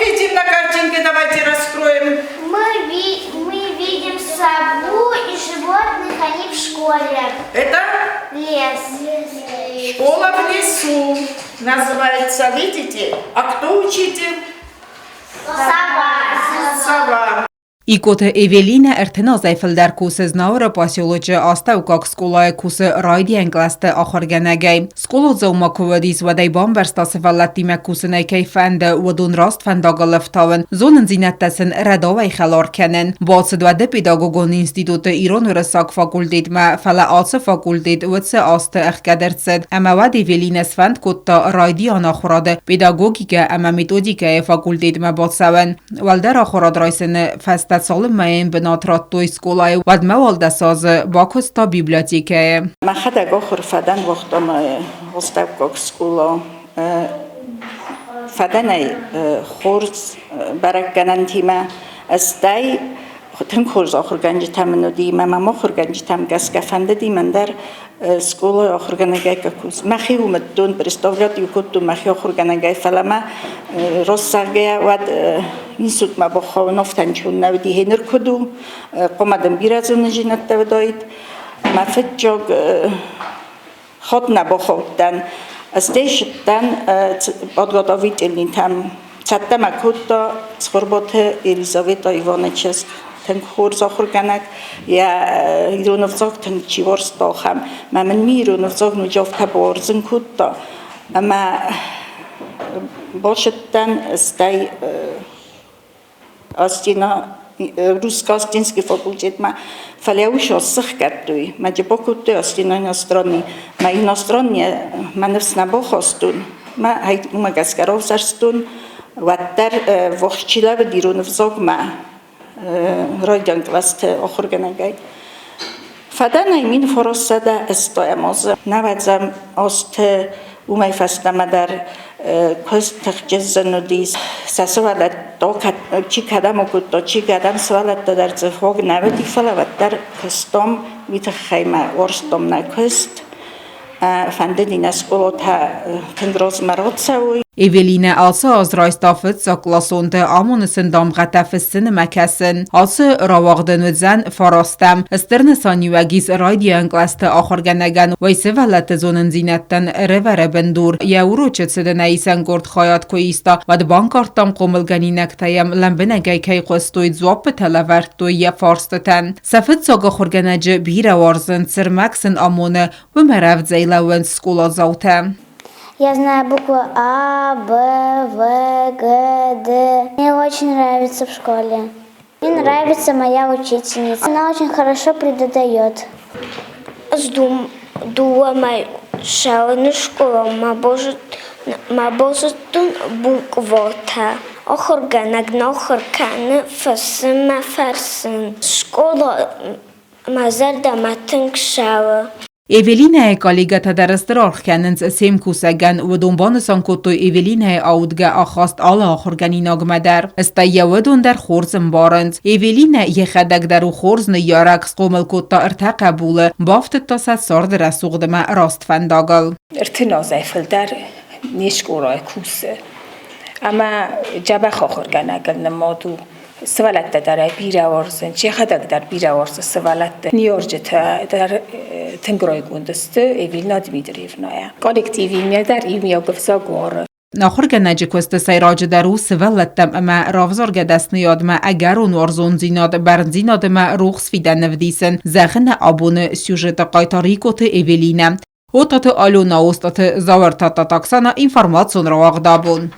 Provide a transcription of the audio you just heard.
видим на картинке? Давайте раскроем. Мы, ви мы видим сову и животных, они в школе. Это? Лес. Школа в лесу называется, видите? А кто учитель? Сова. Сова. Икъоты Эвелинӕ 30 азӕй фылдӕр кусы Знауыры поселочы астӕуккаг скъолайы кусы райдиан кълӕсты ахуыргӕнӕгӕй. Скъоладзау ма куы уыдис, уӕд ӕй бамбӕрста сывӕллӕттимӕ кусынӕй кӕй фӕнды, уыдон раст фӕндагыл ӕфтауын, зонындзинӕдтӕ сын рӕдауӕй хӕлар кӕнын. Бацыд уӕды педагогон институты ирон-уырыссаг факультетмӕ, фӕлӕ ацы факультет уыцы азты ӕхгӕд ӕрцыд, ӕмӕ уӕд Эвелинӕ сфӕнд кодта райдиан ахуырады педагогикӕ ӕмӕ методикӕйы факультетмӕ бацӕуын. Уӕлдӕр ахуырад райсыны фӕстӕ цалынмӕ йын бынат радтой скъолайы, уӕдмӕ уал 10 азы бакуыста библиотекӕйы. Мӕхӕдӕг ахуыр фӕдӕн уагътон астӕуккаг скъола. Фӕдӕнӕй хорз бӕрӕггӕнӕнтимӕ, стӕй тынг хорз ахуыргӕнджытӕ мын уыди ӕмӕ мӕм ахуыргӕнджытӕм гӕсгӕ фӕндыди мӕн дӕр скъолайы ахуыргӕнӕгӕй кусын. Мӕхи уым уыдтон, представлять-иу кодтон мӕхи ахуыргӕнӕгӕй, фӕлӕ мӕ росзӕгъгӕйӕ уӕд институтмӕ бахауын афтӕ нӕ уыди. Гъеныр куыд у, хъуамӕ дын бирӕ зонындзинӕдтӕ уыдаид. Мӕ фыццаг хатт нӕ бахаудтӕн. Стӕй сыдтӕн подготовительныйтӕм. Цӕттӕ мӕ кодта Цхуырбаты Елизавета Иваны чызг, тынг хорз ахуыргӕнӕг, йӕ ирон ӕвзаг тынг чи уарзта, ахӕм. Мӕ мын ми ирон ӕвзаг ноджы афтӕ бауарзын кодта, ӕмӕ басыдтӕн, стӕй Астина русско-астинский факультетмӕ, фӕлӕ уый сыхгӕдтой. Мӕ бакодтой Астина иностранный. Мӕ иностранный мӕ ныфс нӕ бахастон. Мӕ уымӕ гӕсгӕ равзӕрстон уӕддӕр вахт чи лӕууыд ирон ӕвзагмӕ райдиан кълӕсты ахуыргӕнӕгӕй. Фӕдӕнӕй 1980 азы нӕуӕдзӕм азты уымӕй фӕстӕмӕ дӕр куыст тыхджын уыдис. Сӕ сывӕллӕттӕ чи кӕдӕм кодта, чи кӕдӕм сывӕллӕттӕ дӕр дзы фаг нӕ уыди, фӕлӕ уӕддӕр куыстам, уый тыххӕй мӕ уарзтам нӕ куыст. Фӕндыди нӕ скъолатӕ тынг размӕ рацӕуой. Эвелинӕ ацы аз райста фыццагкъласонты, амоны сын дамгъӕтӕ фыссын ӕмӕ кӕсын. Ацы рауагъдӕн уыдзӕн фарастӕм. Стыр нысаниуӕг ис райдиан кълӕсты ахуыргӕнӕгӕн, уый сывӕллӕтты зонындзинӕдтӕн ӕрӕвӕры бындур. Йӕ урочы цыдынӕй исӕнгорд хайад куы иста, уӕд банкъардтам хъомылгӕнинӕгтӕ йӕм лӕмбынӕгӕй кӕй хъуыстой, дзуаппытӕ лӕвӕрдтой йӕ фарстытӕн. Сӕ фыццаг ахуыргӕнӕджы бирӕ уарзынц, цы рмӕг сын амоны, уымӕ рӕвдзӕй лӕууынц скъоладзаутӕ. Я знаю буквы А, Б, В, Г, Д. Мне очень нравится в школе. Мне нравится моя учительница. Она очень хорошо преподает. Думай, шалыны школа ма базыдтон буквӕтӕ. Ахуыргӕнӕг нӕ ахуыр кӕны фыссын мӕ фӕрсын. Скъола мӕ зӕрдӕмӕ тынг цӕуы. Эвелинӕйы коллегӕтӕ дӕр стыр аргъ кӕнынц се мкусӕгӕн. Уыдон банысан кодтой Эвелинӕйы аудгӕ ахаст алы ахуыргӕнинагмӕ дӕр. Стӕй йӕ уыдон дӕр хорз ӕмбарынц. Эвелинӕ йӕхӕдӕг дӕр у хорз ныййарӕг, схъомыл кодта ӕртӕ хъӕбулы, бафтыдта сӕ царды рӕсугъдмӕ раст фӕндагыл. 30 азӕй фылдӕр не скъолайы кусы ӕмӕ дзӕбӕх ахуыргӕнӕгыл нымад у. Сывӕллӕттӕ дӕр ӕй бирӕ уарзынц, йӕхӕдӕг дӕр бирӕ уарзы сывӕллӕтты. Ныййарджытӕ дӕр тынг райгонд сты Эвелина Дмитриевнӕйӕ. Коллективимӕ дӕр иумӕйаг ӕвзаг уары. Ахуыргӕнӕджы куысты сӕйраджыдӕр у сывӕллӕттӕм ӕмӕ равзаргӕ дӕсныйадмӕ ӕгӕрон уарзондзинад, бӕрндзинад ӕмӕ рухс фидӕн ӕвдисын, зӕгъы нӕ абоны сюжеты хъайтар Икъоты Эвелинӕ. Отаты Алена, Остъаты Зауыр, Тадтаты Оксана, информацион рауагъд абон.